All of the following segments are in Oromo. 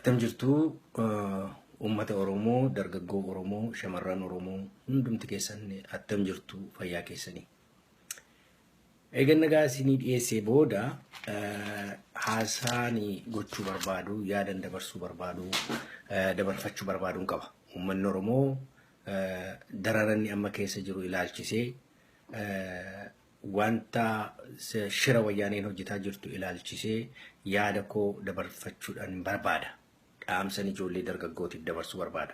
Attam jirtu uummata Oromoo, dargaggoo Oromoo, shamarran Oromoo hundumti keessan attam jirtu fayyaa keessanii. Eega nagaa isinii dhiyeessee booda haasaan gochuu barbaadu, yaadan dabarsuu barbaadu, dabarfachuu barbaaduun qaba. Uummanni Oromoo dararanni amma keessa jiru ilaalchisee wanta shira wayyaaneen hojjetaa jirtu ilaalchisee yaada koo dabarfachuudhaan barbaada. Dhaamsan ijoollee dargaggootiif dabarsuu barbaada.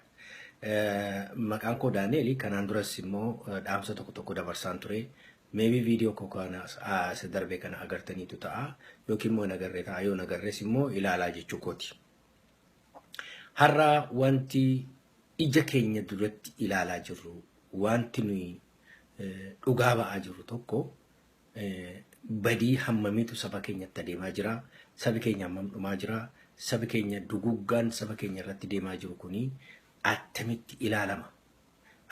Maqaan koo Daaneeli kanaan duras immoo dhaamsa tokko tokko dabarsaan ture. Maybe viidiyoo koo kana isa darbe kana agartaniitu ta'a yookiin immoo hin agarre ta'a yoo hin agarres immoo ilaalaa jechuu kooti. Har'a wanti ija keenya duratti ilaalaa jirru wanti nuyi dhugaa ba'aa jirru tokko badii hammamiitu saba keenyatti adeemaa jira, sabi keenya hammam dhumaa jira, sabi keenya duguggaan saba keenya irratti deemaa jiru kuni attamitti ilaalama.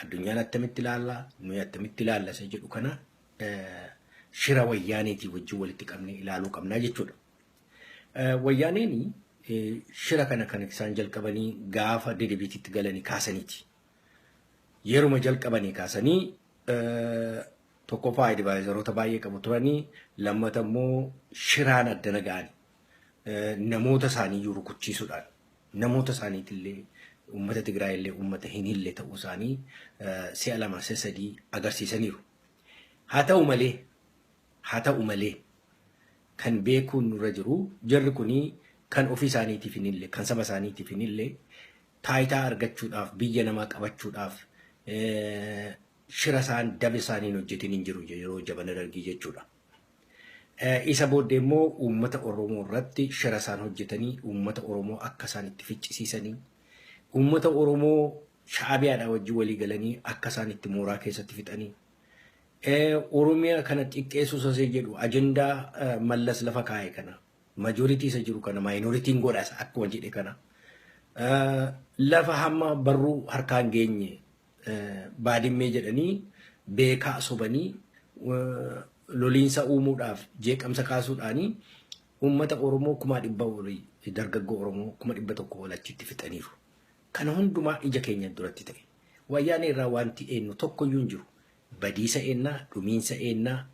Addunyaan attamitti ilaalla, nuyi attamitti ilaalla isa jedhu kana shira wayyaaneetii wajjin walitti qabnee ilaaluu qabnaa jechuudha. Wayyaaneen shira kana kan isaan jalqabanii gaafa Dedebiititti galanii kaasaniiti. Yeruma jalqabanii kaasanii tokkoffaa adviseroota baay'ee qabu turanii lammata immoo shiraan addana ga'ani. Namoota isaanii iyyuu rukuchiisuudhaan namoota isaaniitillee uummata Tigraay illee uummata hin hille ta'uu isaanii si'a lama si'a sadii agarsiisaniiru. Haa ta'u malee kan beekuun nurra jiru jarri kunii kan ofii isaaniitiif hin hille kan saba isaaniitiif hin hille taayitaa argachuudhaaf biyya namaa qabachuudhaaf shira isaan daba isaaniin hojjetin hin jiru yeroo jabana dargii jechuudha. Isa booddee immoo uummata Oromoo irratti shira isaan hojjetanii uummata Oromoo akka isaan itti ficcisiisanii uummata Oromoo Shaabiyaadhaa wajjin walii galanii akka isaan itti mooraa keessatti fixanii Oromiyaa kana xiqqeessuu sasee jedhu ajandaa Mallas lafa kaa'e kana majority isa jiru kana minorityn godhas akkuma jedhe kana lafa hamma barruu harkaan geenye Baadimmee jedhanii beekaa sobanii loliinsa uumuudhaaf jeeqamsa kaasuudhaanii uummata Oromoo 100,000 olii dargaggoo Oromoo 100,000 ol achitti fixaniiru. Kana hundumaa ija keenya duratti ta'e. Wayyaanee irraa wanti eenyu tokkoyyuu hin jiru. Badiisa eennaa, dhumiinsa eennaa,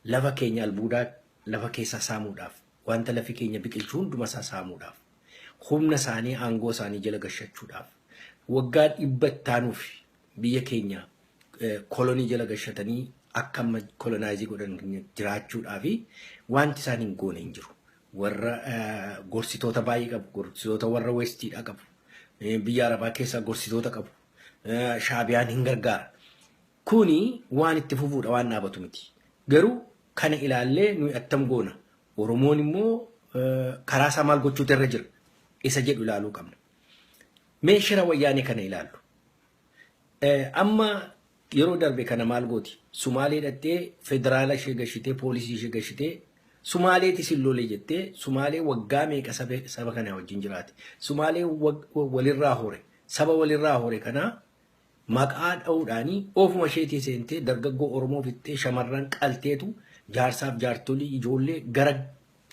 lafa keenya albuudaa lafa keessaa saamuudhaaf, wanta lafi keenya biqilchu hunduma isaa saamuudhaaf, humna isaanii aangoo isaanii jala gashachuudhaaf, waggaa 100 ittaanuuf biyya keenya kolonii jala gashatanii akka amma colonize godhan jiraachuudhaaf wanti isaan hin goone hin jiru. Warra gorsitoota baay'ee qabu, gorsitoota warra Westiidhaa qabu, biyya Arabaa keessaa gorsitoota qabu, Shaabiyaan hin gargaara. Kuni waan itti fufuudha waan dhaabatu miti. Garuu kana ilaallee nuyi attam goona. Oromoon immoo karaa isaa maal gochuutu irra jira. Isa jedhu ilaaluu qabna. Mee shira wayyaanee kana ilaallu. Amma yeroo darbe kana maal gooti? Sumaalee dhattee federaala ishee gashitee poolisii ishee gashitee Sumaaleetis hin lole jettee Sumaalee waggaa meeqa saba kana wajjin jiraate. Sumaalee walirraa hore saba walirraa hore kanaa maqaa dha'uudhaanii ofuma isheetii seentee dargaggoo Oromoo fixxee shamarran qalteetu jaarsaaf jaartolii ijoollee gara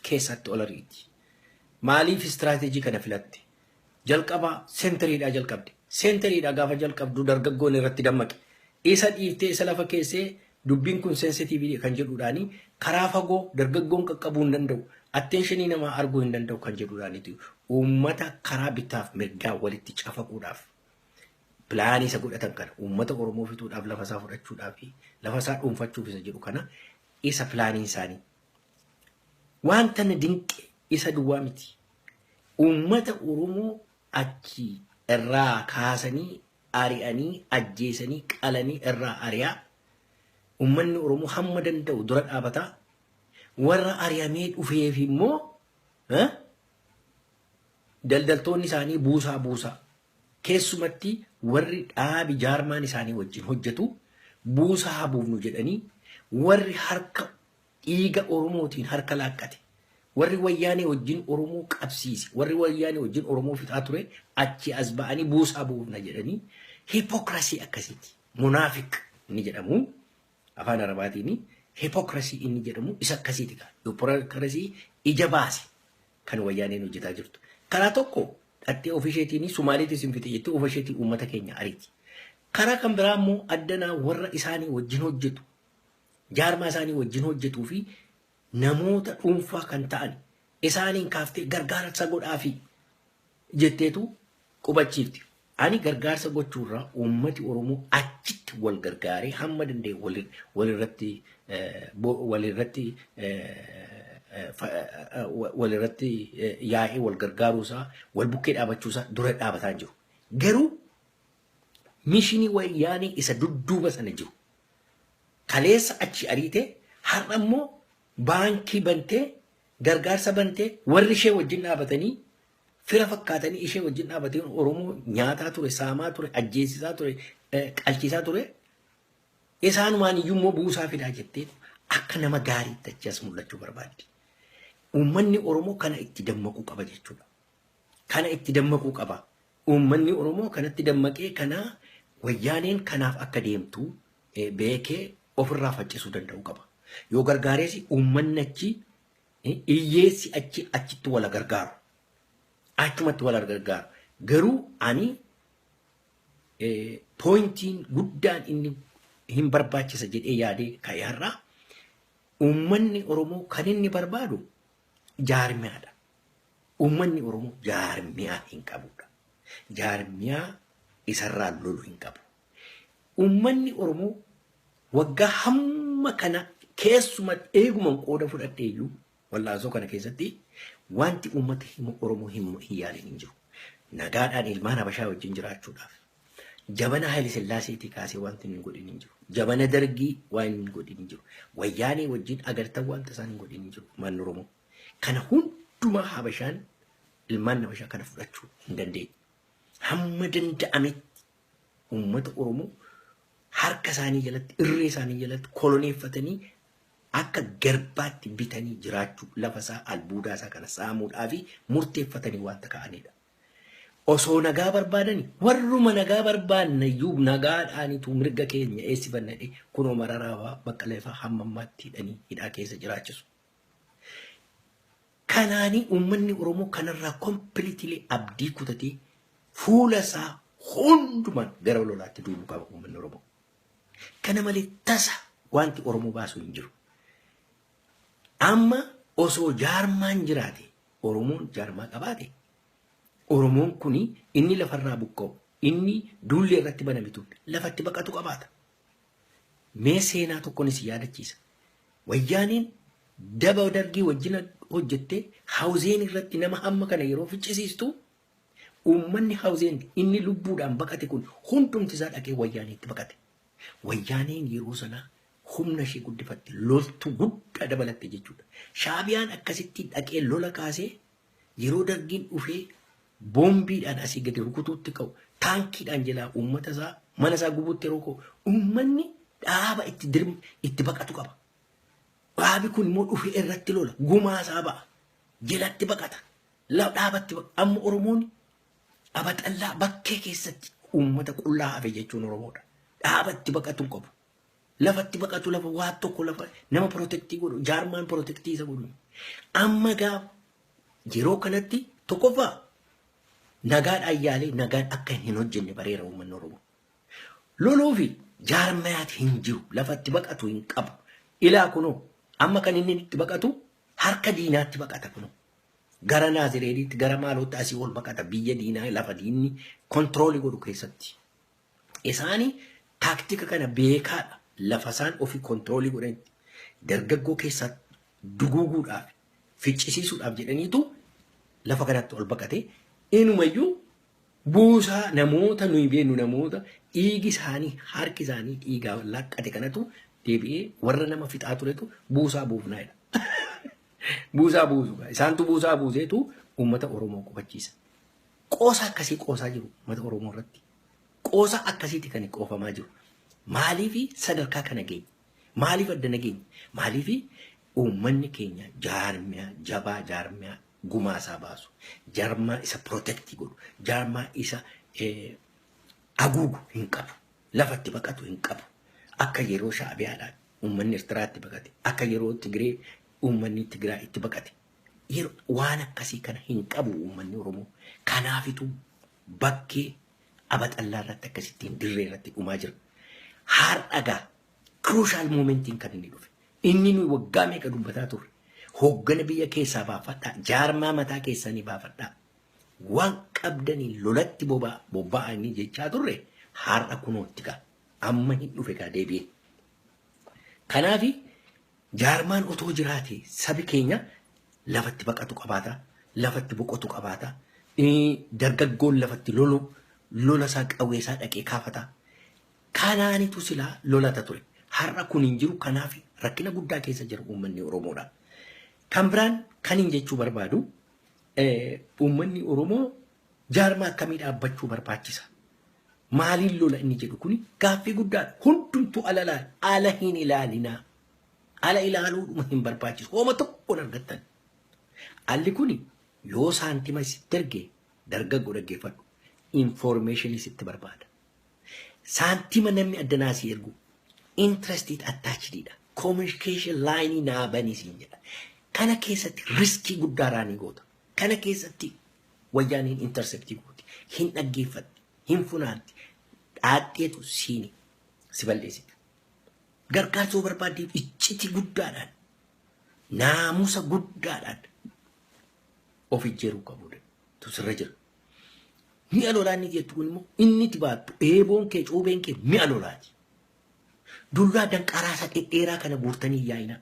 keessatti ol ariiti. Maaliif istiraatejii kana filatte? Jalqaba centeriidhaa jalqabde. Centeriidhaa gaafa jalqabdu dargaggoon irratti dammaqe. Isa dhiiftee isa lafa keessee dubbiin kun sensitive kan jedhuudhaani karaa fagoo dargaggoon qaqqabuu hin danda'u. Attention namaa arguu hin danda'u kan jedhuudhaaniiti. Uummata karaa bitaaf mirgaa walitti cafaquudhaaf plan isa godhatan kana uummata Oromoo fixuudhaaf lafa isaa fudhachuudhaaf fi lafa isaa dhuunfachuuf isa jedhu kana isa planiin isaanii. Wanta na dinqe isa duwwaa miti. Uummata Oromoo achi irraa kaasanii ari'anii ajjeesanii qalanii irraa ari'aa uummanni Oromoo hamma danda'u dura dhaabataa warra ari'amee dhufeef immoo daldaltoonni isaanii buusaa buusaa keessumatti warri dhaabi jaarmaan isaanii wajjin hojjetu buusaa haa buufnu jedhanii warri harka dhiiga Oromootiin harka laaqqate warri wayyaanee wajjin Oromoo qabsiise warri wayyaanee wajjin Oromoo fixaa ture achi as ba'anii buusaa buufna jedhanii hypocrisy akkasiiti. Munaafiq inni jedhamu afaan Arabaatiin hypocrisy inni jedhamu isa akkasiiti. Hypocrisy ija baase kan wayyaaneen hojjetaa jirtu. Karaa tokko Dhattee ofii isheetiin Sumaaleetis hin fixe jettee ofii isheetiin uummata keenya ariiti. Karaa kan biraa immoo addanaa warra isaanii wajjin hojjetu, jaarmaa isaanii wajjin hojjetuu fi namoota dhuunfaa kan ta'an isaaniin kaaftee gargaarsa godhaafi jetteetu qubachiifti. Ani gargaarsa gochuurraa uummati Oromoo achitti wal gargaaree hamma danda'e walirratti walirratti walirratti yaa'ee wal gargaaruusaa, wal bukkee dhaabachuusaa dura dhaabataa jiru. Garuu mishinii Wayyaanee isa dudduuba sana jiru, kaleessa achi ariitee, har'a immoo baankii bantee, gargaarsa bantee, warri ishee wajjin dhaabatanii, fira fakkaatanii ishee wajjin dhaabatanii Oromoo nyaataa ture, saamaa ture, ajjeesisaa ture, qalchiisaa ture, isaanumaan iyyuu immoo buusaa fidaa jettee akka nama gaariitti achi as mul'achuu barbaaddi. Uummanni Oromoo kana itti dammaquu qaba jechuudha. Kana itti dammaquu qaba. Uummanni Oromoo kanatti dammaqee kana Wayyaaneen kanaaf akka deemtu beekee ofirraa faccisuu danda'uu qaba. Yoo gargaarees uummanni achi, hiyyeessi achi achitti wal gargaaru. Achumatti wal gargaaru. Garuu ani pointiin guddaan inni hin barbaachisa jedhee yaadee ka'e har'a, uummanni Oromoo kan inni barbaadu jaarmiyaadha. Uummanni Oromoo jaarmiyaa hin qabudha. Jaarmiyaa isarraa lolu hin qabu. Uummanni Oromoo waggaa hamma kana, keessumatti eeguman qooda fudhadhe iyyuu, wallaansoo kana keessatti wanti uummata Oromoo hin yaalin hin jiru. Nagaadhaan ilmaan Habashaa wajjin jiraachuudhaaf. Jabana Haile Sillaaseetii kaasee wanti hin godhin hin jiru. Jabana Dargii waan hin godhin hin jiru. Wayyaanee wajjin agartan wanta isaan hin godhin hin jiru uummanni Oromoo. Kana hundumaa Habashaan, ilmaan Habashaa kana fudhachuu hin dandeenye. Hamma danda'ametti uummata Oromoo harka isaanii jalatti, irree isaanii jalatti koloneeffatanii akka garbaatti bitanii jiraachuu, lafa isaa, albuudaa isaa kana saamuudhaa fi murteeffatanii wanta ka'anidha. Osoo nagaa barbaadani, warruma nagaa barbaanna iyyuu nagaadhaanitu mirga keenya eessifanna jedhee, kunoo Mararaa fa'aa, Baqqalee fa'aa hamma ammaatti hidhanii hidhaa keessa jiraachisu. Kanaanii uummanni Oromoo kanarraa completely abdii kutatee fuula isaa hundumaan gara lolaatti duuluu qaba uummanni Oromoo. Kana malee tasa wanti Oromoo baasu hin jiru. Amma osoo jaarmaan jiraate, Oromoon jaarmaa qabaate, Oromoon kuni inni lafarraa buqqa'u, inni duulli irratti baname tun lafatti baqatu qabaata. Mee seenaa tokkoon isin yaadachiisa. Wayyaaneen daba Dargii wajjin hojjettee Hawuzeen irratti nama hamma kana yeroo ficcisiistu, uummanni Hawuzeen inni lubbuudhaan baqate kun hundumti isaa dhaqee Wayyaaneetti baqate. Wayyaaneen yeroo sanaa humna ishee guddifatte, loltuu guddaa dabalatte jechuudha. Shaabiyaan akkasitti dhaqee lola kaasee, yeroo Dargiin dhufee boombiidhaan asii gadi rukutuutti ka'u, taankiidhaan jalaa uummata isaa, mana isaa gubuutti yeroo ka'u, uummanni dhaaba itti dirm itti baqatu qaba. Dhaabi kun immoo dhufee irratti lola, gumaa isaa ba'a, jalatti baqata, dhaabatti baqata. Amma Oromoon abaxallaa bakkee keessatti uummata qullaa hafe jechuun Oromoodha. Dhaaba itti baqatu hin qabu. Lafatti baqatu, lafa waa tokko, lafa nama protect godhu, jaarmaan protect isa godhu. Amma gaafa yeroo kanatti tokkoffaa nagaadhaan yaalee nagaan akka hin hojjenne bareera uummanni Oromoo. Loluu fi jaarmayaati hin jiru, lafatti baqatu hin qabu. Ilaa kunoo amma kan inni itti baqatu harka diinaatti baqata kunoo. Gara Naazireediitti, gara maalootti asii ol baqata, biyya diinaa, lafa diinni control godhu keessatti. Isaani taaktika kana beekaadha, lafa isaan ofii control godhanitti dargaggoo keessaa duguuguudhaaf, ficcisiisuudhaaf jedhaniitu lafa kanatti ol baqate. Inumayyuu buusaa namoota nuyi beeknu, namoota dhiigi isaanii, harki isaanii dhiigaa laqqate kanatu deebi'ee warra nama fixaa turetu buusaa buufnaa jedha. Buusaa buusu. Isaantu buusaa buuseetu uummata Oromoo qubachiisa. Qoosa akkasii qoosaa jiru uummata Oromoo irratti. Qoosa akkasiiti kan qoofamaa jiru. Maaliif sadarkaa kana geenye? Maaliif adda nageenye? Maaliif uummanni keenya jaarmiyaa jabaa, jaarmiyaa gumaa isaa baasu, jaarmaa isa protect godhu, jaarmaa isa haguugu hin qabu. Lafatti baqatu hin qabu. Akka yeroo Shaabiyaadhaan uummanni Eertiraatti baqate, akka yeroo Tigree uummanni Tigiraa itti baqate. Yeroo waan akkasii kana hin qabu uummanni Oromoo. Kanaafitu bakkee abaxallaa irratti akkasittiin dirree irratti dhumaa jira. Har'a crucial momentiin kan inni dhufe. Inni nuyi waggaa meeqa dubbataa turre. Hooggana biyya keessaa baafadhaa. Jaarmaa mataa keessanii baafadhaa. Waan qabdanii lolatti bobba'anii jechaa turre har'a kunootti gaa. Amma hin dhufe gaa deebi'ee. Kanaafi jaarmaan otoo jiraate sabi keenya lafatti baqatu qabaata. Lafatti boqotu qabaata. Dargaggoon lafatti lolu lola isaa qawwee isaa dhaqee kaafata. Kanaanitu silaa lolata ture. Har'a kun hin jiru, kanaaf rakkina guddaa keessa jira uummanni Oromoodha. Kan biraan kan hin jechuu barbaadu, uummanni Oromoo jaarmaa akkamii dhaabbachuu barbaachisa? Maaliin lola inni jedhu kuni gaaffii guddaadha. Hundumtuu ala ilaala. Ala hin ilaalinaa. Ala ilaaluudhuma hin barbaachisu. Hooma tokkoon argattan. Alli kuni yoo saantima sitti erge, dargaggoo dhaggeeffadhu. Informationii sitti barbaada. Saantima namni addanaa si ergu interested attachedidha. Communication line naa banii siin jedha. Kana keessatti riskii guddaa raanii goota. Kana keessatti wayyaaniin interceptii gooti. Hin dhaggeeffatti. Hin funaanti. Dhaadheetu siini si balleessita. Gargaarsa yoo barbaadde iccitii guddaadhaan, naamusa guddaadhaan of ijjeeruu qabu tu sirra jira. Mi'a lolaa inni jettu kun immoo inni itti baattu eeboon kee, cuubeen kee mi'a lolaati. Dullaa danqaraa isa dhedheeraa kana guurtanii yaa'ina.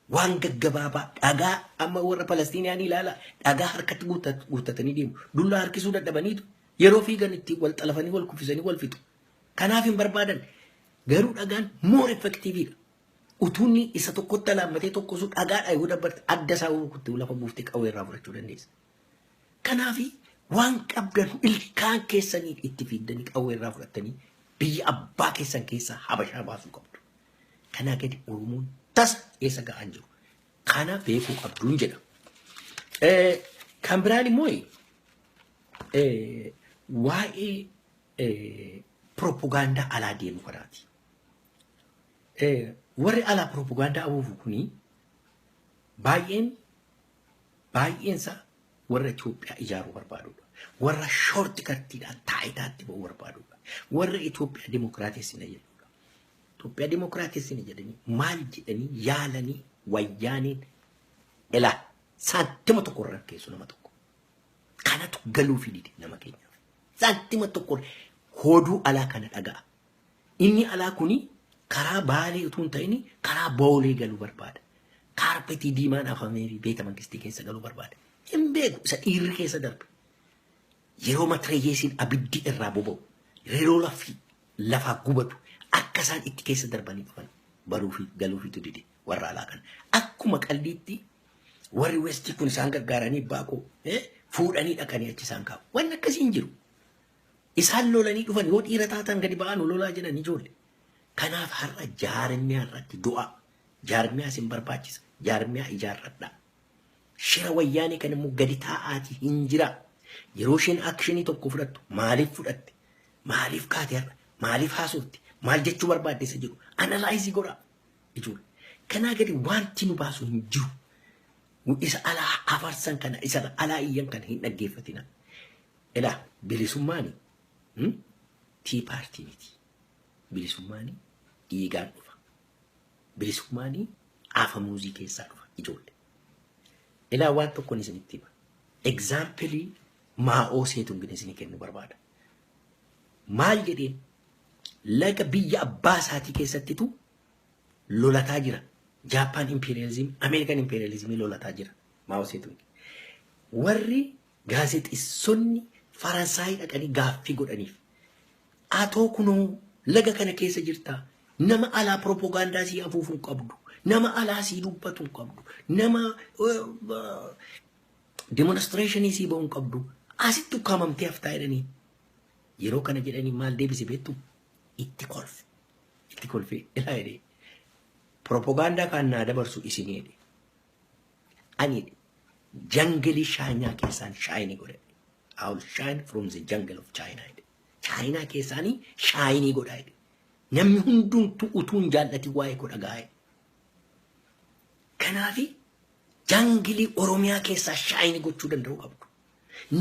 Waan gaggabaabaa dhagaa amma warra Palestiiniyaan ilaala, dhagaa harkatti guuttatanii deemu. Dullaa harkisuu dadhabaniitu yeroo fiigan itti wal xalafanii, wal kuffisanii, wal fixu. Kanaaf hin barbaadan. Garuu dhagaan more effectiveidha. Utuunni isa tokkotti alaammatee tokko sun dhagaadha yoo dabbarte adda isaa rukuttee lafa buuftee qawwee irraa fudhachuu dandeessa. Kanaafi waan qabdan ilkaan keessanii itti fiiddanii qawwee irraa fudhattanii biyya abbaa keessan keessaa Habashaa baasuu qabdu. Kanaa gadi Oromoon tasa eessa ga'aan jiru. Kana beekuu qabduun jedha. Kan biraan immoo waa'ee piroopagaandaa alaa deemu kanaati. Warri alaa piroopagaandaa afuufu kuni baay'een baay'eensa warra Itoophiyaa ijaaruu barbaadudha. Warra shortcutiidhaan taayitaatti ba'uu barbaadudha. Warra Itoophiyaa dimokiraatessina jedhudha. Itoophiyaa dimokiraatessina jedhanii maal jedhanii yaalanii wayyaaniin ilaa saantima tokko irra keessu nama tokko. Kanatu galuufii dide nama keenyaaf. Saantima tokko hoduu alaa kana dhaga'a. Inni alaa kuni karaa Baalee utuu hin ta'in karaa Boolee galuu barbaada. Carpetii diimaan afamee fi beeta mangistii keessa galuu barbaada. Hin beeku isa dhiirri keessa darbe. Yeroo matireeyeesiin abiddi irraa boba'u, yeroo lafti lafaa gubatu akka isaan itti keessa darbanii dhufan baruu fi galuufiitu dide warra alaa kana. Akkuma qalliitti warri Westii kun isaan gargaaranii baakoo fuudhanii dhaqanii achi isaan kaa'u. Wanni akkasii hin jiru. Isaan lolanii dhufan, yoo dhiira taatan gadi ba'an lolaa jedhan ijoollee. Kanaaf har'a jaarmiyaa irratti du'a. Jaarmiyaa isin barbaachisa. Jaarmiyaa ijaarradhaa. Shira wayyaanee kan immoo gadi taa'aatii hin jira. Yeroo isheen actionii tokko fudhattu maaliif fudhatte? Maaliif kaate har'a? Maaliif haasofte? Maal jechuu barbaadde isa jedhu analyze godhaa ijoollee. Kanaa gadi wanti nu baasu hin jiru. Isa alaa afarsan kana, isa alaa iyyan kana hin dhaggeeffatina. Ilaa, bilisummaani tea party miti. Bilisummaani dhiigaan dhufa. Bilisummaani afamuuzii keessaa dhufa ijoollee. Ilaa, waan tokkoon isinitti hima. Exampleii Maa'oo Seetungin isinii kennuu barbaada. Maal jedheen? Laga biyya abbaa isaatii keessattitu lolataa jira. Jaappaan imperialismii, Ameerikaan imperialismii lolataa jira. Maa'oo Seetung. Warri gaazexeessonni Faransaayii dhaqanii gaaffii godhaniif. Atoo kunoo laga kana keessa jirta. Nama alaa propoogaandaa sii afuufuu hin qabdu. Nama alaa sii dubbatu hin qabdu. Nama demonstrationii sii ba'uu hin qabdu. Asitti ukkaamamtee haftaa jedhanii. Yeroo kana jedhanii maal deebise beektu? Itti kolfe. Itti kolfee ilaa jedhee. Propoogaandaa kan naa dabarsu isinii jedhe. Ani jungleii Chaayinaa keessaan shine godhe. I will shine from the jungle of China jedhe. Chaayinaa keessaanii shine godha jedhe. Namni hundumtuu utuu hin jaallatin waa'ee koo dhaga'a jedhe. Kanaafi Jungle Oromiyaa keessaa shine gochuu danda'uu qabdu.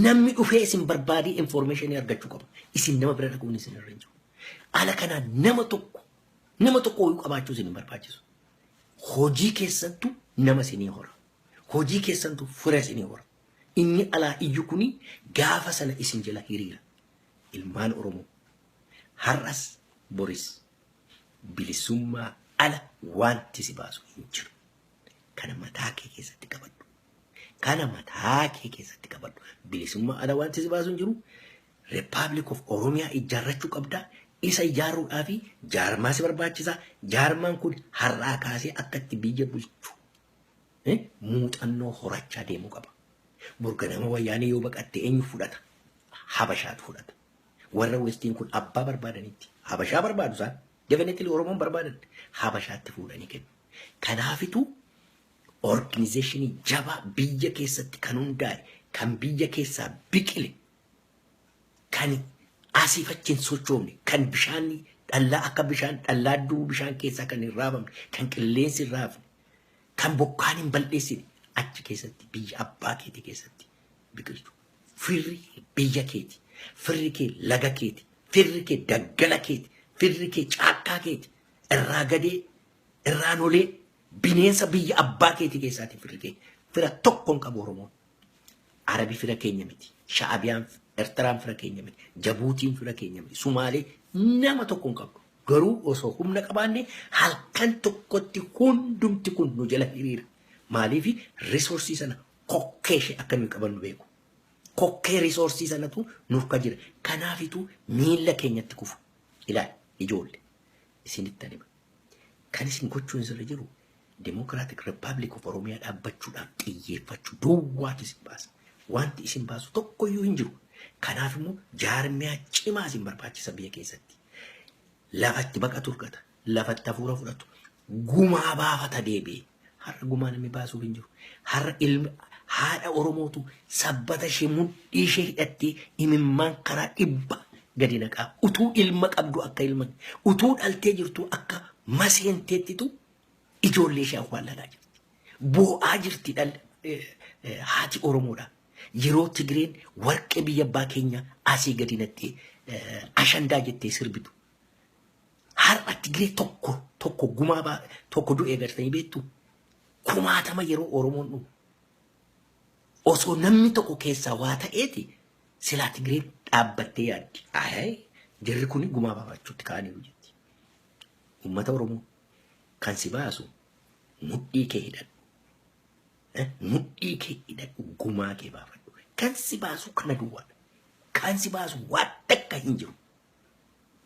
Namni dhufee isin barbaadee information argachuu qaba. Isin nama bira dhaquun isin irra hin jiru. Ala kanaan nama tokko hoyuu qabaachuu isin hin barbaachisu. Hojii keessattu nama isinii hora. Hojii keessattu fira isinii hora. Inni alaa iyyu kuni gaafa sana isin jala hiriira. Ilmaan Oromoo har'as boris bilisummaa ala wanti si baasu hin jiru. Kana mataa kee keessatti qabadhu. Kana mataa kee keessatti qabadhu. Bilisummaa ala wanti si baasu hin jiru. Republic of Oromiyaa ijaarrachuu qabda. Isa ijaaruudhaaf jaarmaa si barbaachisa. Jaarmaan kun har'aa kaasee akka itti biyya bulchu muuxannoo horachaa deemuu qaba. Burga nama Wayyaanee yoo baqatte eenyu fudhata? Habashaatu fudhata. Warra Westiin kun abbaa barbaadanitti. Habashaa barbaadu isaan. Definitely Oromoon barbaadan. Habashaatti fuudhanii kennu. Kanaafitu organization jabaa biyya keessatti kan hundaa'e, kan biyya keessaa biqile, kan asiif achi hin sochoofne, kan bishaan dhallaa akka bishaan dhallaadduu bishaan keessaa kan hin raafamne, kan qilleensi hin raafne, kan bokkaan hin bal'eessine achi keessatti biyya abbaa keetii keessatti biqilchu. Firri biyya keeti. Firri kee laga keeti. Firri kee daggala keeti. Firri kee caakkaa keeti. Irraa gadee, irraan olee, bineensa biyya abbaa keetii keessaati firri kee. Fira tokko hin qabu Oromoon. Arabi fira keenya miti. Sha'abiyaan Ertiraan fira keenya miti. Jabuutiin fira keenya miti. Sumaalee nama tokko hin qabdu. Garuu osoo humna qabaanne halkan tokkotti hundumti kun nu jala hiriira. Maaliif? Resource sana kokkee ishee akka nuyi qabannu beeku. Kokkee resource sanatu nurka jira. Kanaafitu miilla keenyatti kufu. Ilaali ijoollee, isinitti hima. Kan isin gochuun sirra jiru Democratic Republic of Oromiyaa dhaabbachuudhaaf xiyyeeffachuu duwwaatu isin baasa. Wanti isin baasu tokkoyyuu hin jiru. Kanaaf immoo jaarmiyaa cimaa isin barbaachisa biyya keessatti. Lafatti baqatu argata. Lafatti hafuura fudhatu. Gumaa baafata deebi'ee. Har'a gumaa namni baasuuf hin jiru. Har'a ilmi haadha Oromootu sabbata ishee mudhii ishee hidhattee imimmaan karaa 100 gadi naqaa. Utuu ilma qabdu akka ilma utuu dhaltee jirtu akka maseenteettitu ijoollee ishee awwaallalaa jirti. Boo'aa jirti haati Oromoodha. Yeroo Tigireen warqee biyya abbaa keenya asii gadi naqxee ashandaa jettee sirbitu. Har'a Tigiree tokko tokko gumaa tokko du'ee gartanii beektu, kumaatama yeroo Oromoon dhumu. Osoo namni tokko keessaa waa ta'eeti silaa Tigireen dhaabbattee yaaddi. Ayee, jarri kun gumaa baafachuutti ka'aniiru jetti. Uummata Oromoo, kan si baasu mudhii kee hidhadhu. Mudhii kee hidhadhu, gumaa kee baafadhu. Kan si baasu kana duwwaadha. Kan si baasu waan takka hin jiru.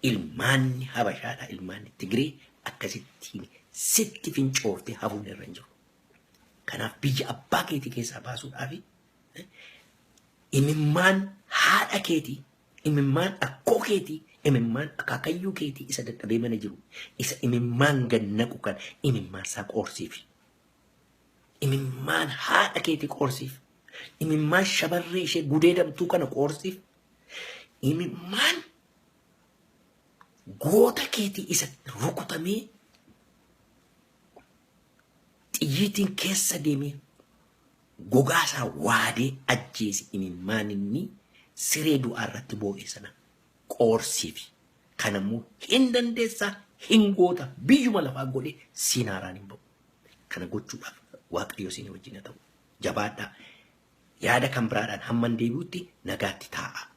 Ilmaanni Habashaadha, ilmaanni Tigiree akkasittiin sitti fincooftee hafuun irra hin jiru. Kanaaf biyya abbaa keetii keessaa baasuudhaaf imimmaan haadha keetii, imimmaan akkoo keetii, imimmaan akaakayyuu keetii isa dadhabee mana jiru, isa imimmaan gannaqu kan imimmaan isaa qoorsiif. Imimmaan haadha keetii qoorsiif. Imimmaan shamarree ishee gudeedamtuu kana qoorsiif. Imimmaan goota keetii isa rukutamee xiyyiitiin keessa deemee gogaa isaa waadee ajjeese, imimmaan inni siree du'aa irratti boo'e sana qoorsiif. Kanammoo hin dandeessaa, hin goota, biyyuma lafaa godhe siin haaraan hin ba'u. Kana gochuudhaaf Waaqayyo isin wajjin haa ta'u. Jabaadhaa. Yaada kan biraadhaan hamman deebi'utti nagaatti taa'a.